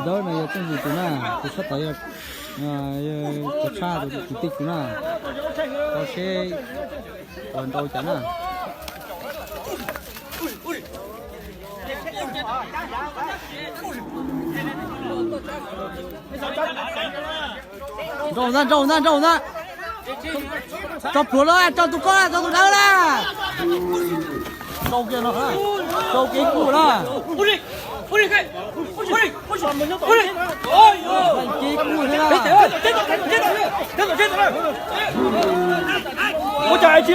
Lawv no yog Txooj Yim tus na, tus sab tod yog, yog tus tshaj tus kwv tij tus na. Koj seb ua ntau cas na. Nraus ntag, nraus ntag, nraus ntag. Tso plhuav lawm, tso tus koj, tso tus dawb na. Tso kiag no, tso kev kuj na. Kev kuj thiab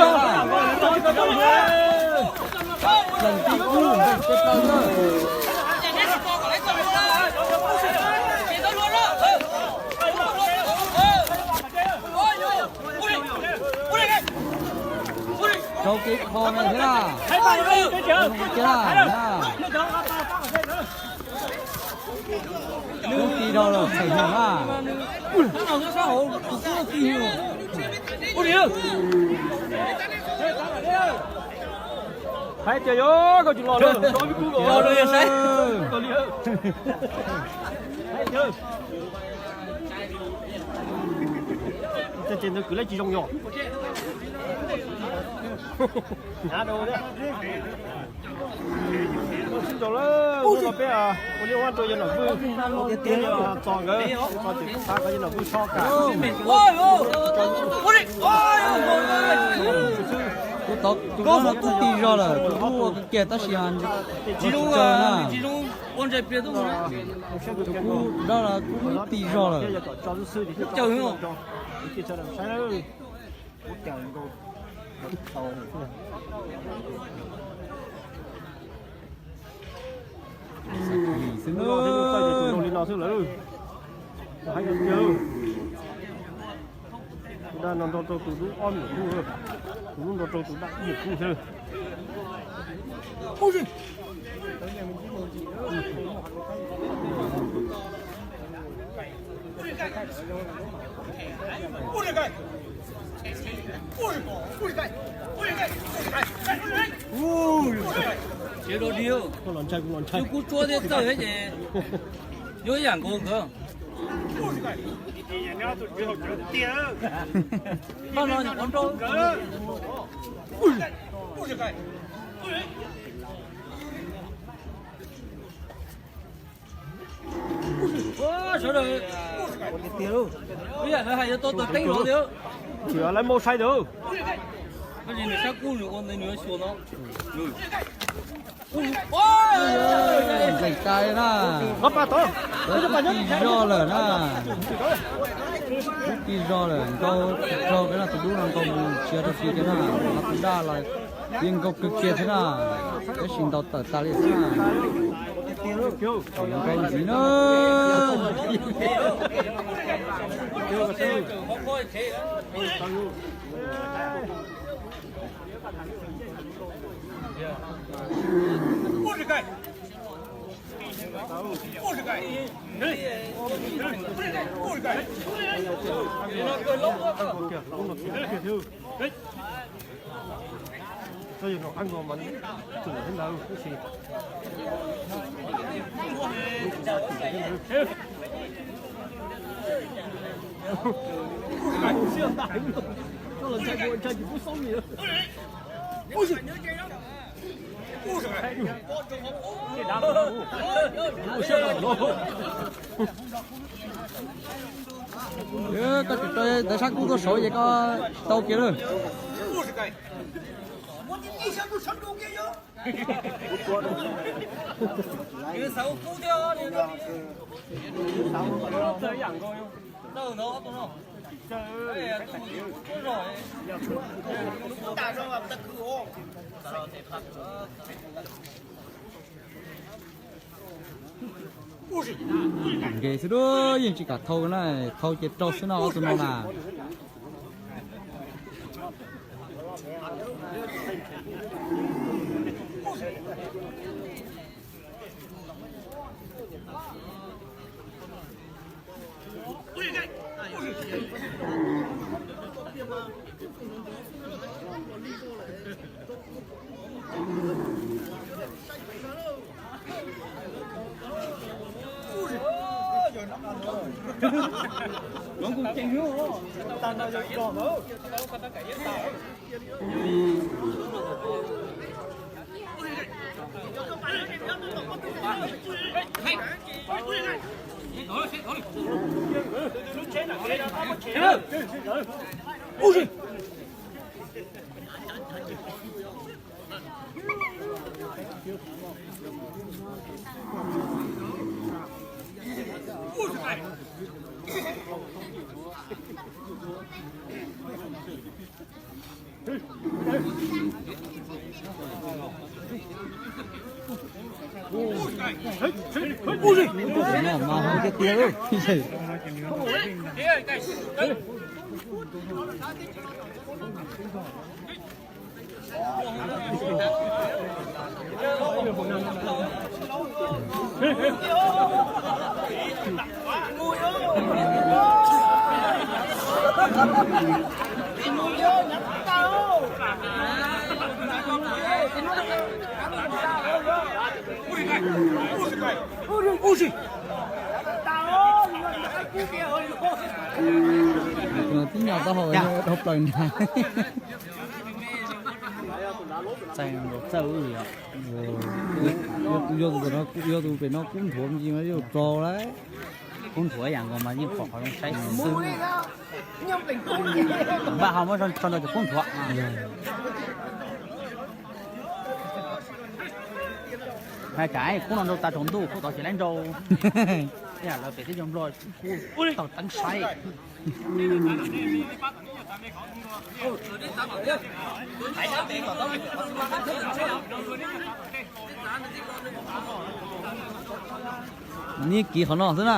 na. Leej tib kub npej teb plaws na. Rau kev kho me thiab na. Kiag na. Kub ti rau lawm txhawm hwm na. Haib tias yog koj tsis los lawm, tso ib kub los. Haib tias, ces ntawd kwv lawv tsis zoo yog. Sib nraus lawm, hnub no peb ua liaj ua teb rau yawg Nom Vwj, Txos nkawd, Txos ces kuv xav kom yawg Nom Vwj so kam. Tus tod tus dub no kub ti zog lawm, tus dub ua kiag tab sis tsis tsawg na. Tus kub dawb los kub ti zog lawm. Xwb na. Dab no nrau rau tus dub ob nyuam kub, tus dub nrau rau tus dab ib nyuam kub xwb. Tsev rau diav, kub tsuab thiab txawj thiab ces yuav ib yam nkaus nkawd. Paj no nyuam qhuav nrau. Sawv daws, ib yam lawv hais yuav tau tawm teeb zov li. Lawv mau sai ntawd. Tab sis nws sab kub nws ua ntawd nws yuav xyuas no. Nqaim tas na. Kub ti zog lawm na. Kub ti zog lawm, nkaug tsis raug kiag na, tus dub no nkaug mus tsis raug kiag na, no tus daj los yeej nkaug kawg kiag thiab na, tab sis ntaus tawm tas li xwb na. Nkaug ntxiv na. Koj tsis tau ntawd sab kub tuaj saud ces koj tau kiag lawm. Nkees xwb duab, yeej tsis kam thau na, thau ces raug xwb no ob tug no na. Tus no mas hau tiag tiag lawm. Tib nyuag taub hau dhau plaws nrag. Txaij nkaus txawj li os. Yog tus pem no kub nthuav me ntsis mas yuav tso lawm. Kub nthuav ib yam nkaus mas yeej pom qhov zoo saib xwb. Npaj ho muab tso ntawm cov kub nthuav. Hais tsam kub no nrau tas tsaus ntuj, kub tod tsis laib nrau. Ib yam lawv pem teb chaws Nplog kub tau teeb saib. Nib kiv qhov no xwb na.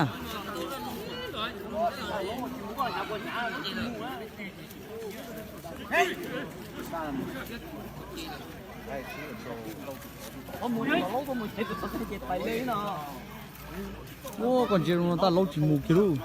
Ua koj ntsia no tab laub tsis mus kiag lauj.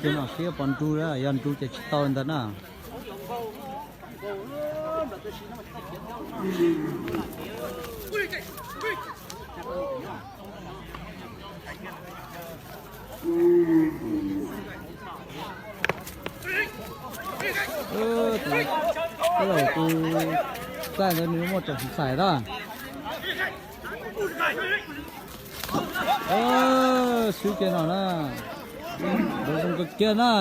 Tus no siab pov nrug, yog nrug ces tsis tau li ntawd na. Tus txaij ntawd nws muaj tseem xaim xaim na. Swb kiag no na. Nrov zoo kawg kiag na.